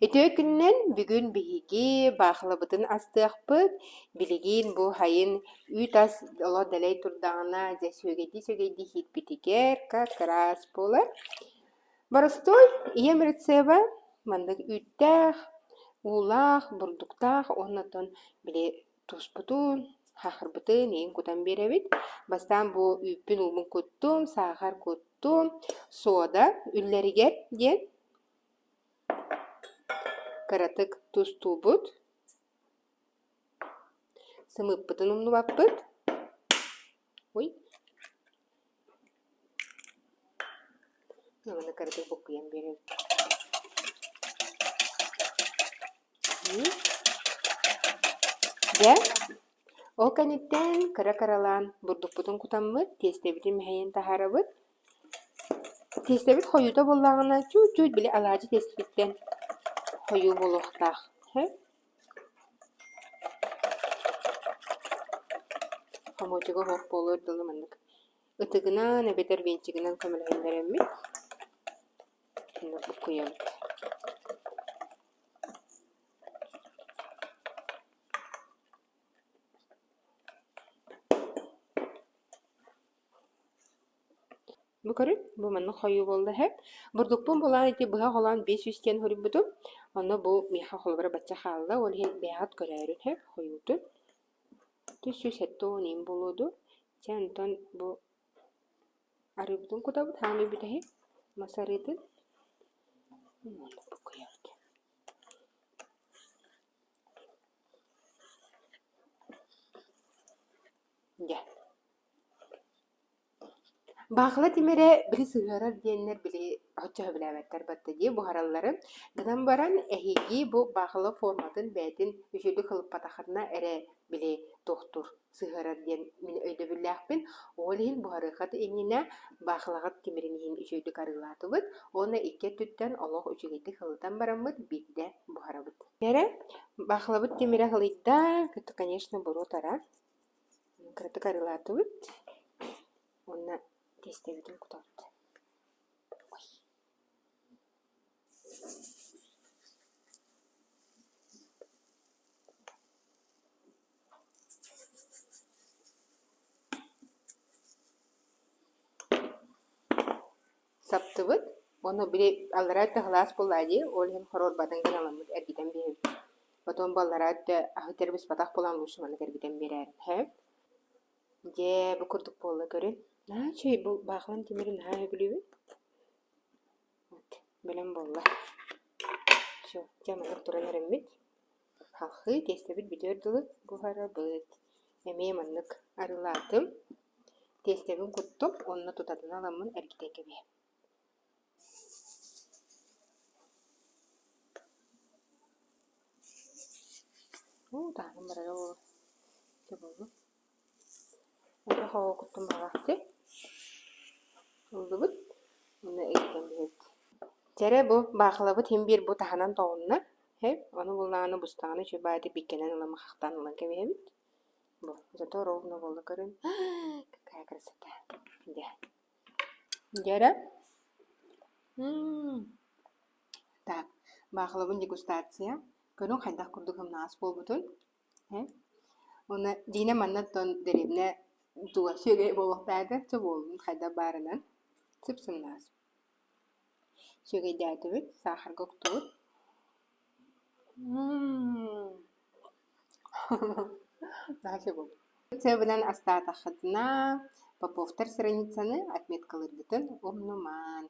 Үтүө күнүнэн бүгүн биһиги баахылабытын астыахпыт. Билигин бу сайын үүт ас олох дэлэй турдаҕына дьэ сүөгэйдии-сүөгэйдии иһиирбитигэр как раз буолар. Боростуой ийэм рецеба маннык үүттээх, уулаах, бурдуктаах уонна оттон били туспутун, саахарбытын иин кутан биэрэбит. Бастаан бу үүппүн уубун куттум, саахар куттум, сода үллэригэр диэн Кыратык тустуубут, сымыыппытын умнубаппыт. Ой. Манна кыратык буккуйан биэрэбит. Дьэ, ол кэнниттэн кыра-кыралаан бурдукпутун кутаммыт, тиэстэбитин мэһэйэн таһаарабыт. Тиэстэбит хойуута буоллаҕына, чуут-чуут били алаадьы тиэстэтиттэн хойуу буолуохтаах. Хомуочуга оһох буолуор дылы маннык ытыгынан эбэтэр венчигинэн көмөлөһүннэрэммит маннык буккуйабыт. Бу көрүҥ, бу маннык хойуу буолла иһэ. Бурдукпун булаан ити быһа холоон 500 диэн суруйбутум. Онно бу миэхэ холобура бачча хаалла, ол иһин бэйэҕит көрөөрүн иһэ хойуутун. 370 иин буолуо дуу. Чэ, онтон бу арыыбытын кутабыт, хаамыы бүтэһик мас арыытын. Маннык буккуйабыт. Дьэ. Баахыла тимирэ били сыһыарар диэннэр били оччо сөбүлээбэттэр батта дии буһаралларын. Гынан баран эһиги бу баахыла форматын бэйэтин үчүгэйдик ылыппатаххытына эрэ били туохтуур сыһыарар диэн мин өйдөбүллээхпин. Ол иһин буһарыаххыт иннинэ баахылаҕыт тимирин иһин үчүгэйдик арыылаатыбыт уонна икки өттүттэн олох үчүгэйдик ылытан бараммыт биирдэ буһарабыт. Эрэ баахылабыт тимирэ ылыйда, конечно, буруо тара. Кыратык арыылаатыбыт уонна тиэстэбитин кутабыт. Ой. Саптыбыт уонна били аллараа өттө сылаас буоллаа дии, ол иһин хоруорбатын гына ыламмыт эргитэн биэрэбит. Потом бу аллараа өттө аһы тэрбиспатах буолан лучше маннык эргитэн биэрээр. Һэ? Дьэ, бу курдук буолла көрүн. Наһаа үчүгэй бу баахылам тимири наһаа сөбүлүүбүн. Вот, бэлэм буолла. Всё, дьэ маннык туран эрэммит. Халхыы тиэстэбит бүтүөр дылы буһарабыт. Эмиэ маннык арыылаатым. Тиэстэбин куттум уонна тутатына ыламмын эргитэн кэбиһэбин. Уу, таһынан барара буолуо. Чэ буоллун. Элбэх оҕо куттум баҕалаахтыы. Ыллыбыт уонна эргитэн биэрэбит. Чэ эрэ бу баахылабыт син биир бу таһынан тоҕунна. Һэ, ону буллаҕына бустаҕына үчүгэй баҕайытык биккэнэн ылан махахтаан ылан кэбиһэбит. Бу, зато ровно буолла көрүн. Какая красота. Дьэ. Дьэ эрэ. Так, баахылабын дегустация. Көрүҥ хайдах курдук сымнаҕас буолбутун. Э? Уонна Дина манна оттон дэриэбинэ туга сүөгэй буолуохтаах этэ, буоллун хайдах баарынан. Сып-сымнаҕас. Сүөгэйдээтибит, саахарга уктубут. Наһаа үчүгэй Сыабынан астаатаххытына, Поповтар страницаны отметкалыыргытын умнумаҥ.